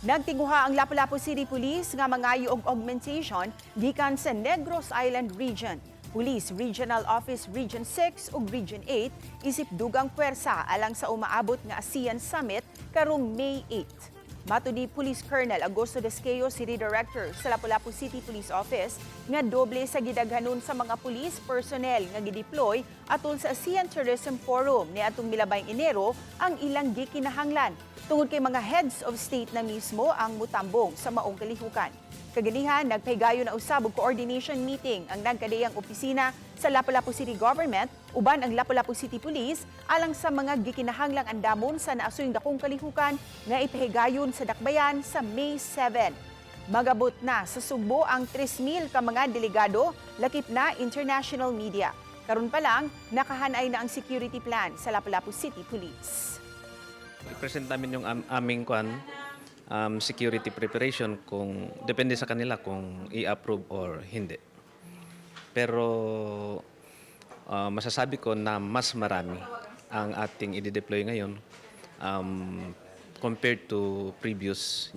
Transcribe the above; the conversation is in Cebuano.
Nagtinguha ang Lapu-Lapu City Police nga mangayo og augmentation gikan sa Negros Island Region Police Regional Office Region 6 ug Region 8 isip dugang puwersa alang sa umaabot nga ASEAN Summit karong May 8. Matud ni Police Colonel Augusto Desqueo, City Director sa Lapu-Lapu City Police Office, nga doble sa gidaghanon sa mga police personnel nga gideploy atol sa ASEAN Tourism Forum ni atong milabayng Enero ang ilang gikinahanglan tungod kay mga heads of state na mismo ang mutambong sa maong kalihukan. Kaganihan, nagpahigayon na usab og coordination meeting ang nagkadeyang opisina sa Lapu-Lapu City Government uban ang Lapu-Lapu City Police alang sa mga gikinahanglang andamon sa naasuyng dakong kalihukan nga ipahigayon sa dakbayan sa May 7. Magabot na sa Sugbo ang 3,000 ka mga delegado, lakip na international media. Karon pa lang, nakahanay na ang security plan sa Lapu-Lapu City Police. I-present namin yung aming kwan, security preparation, kung depende sa kanila kung i-approve or hindi. Pero masasabi ko na mas marami ang ating i-deploy ngayon compared to previous yung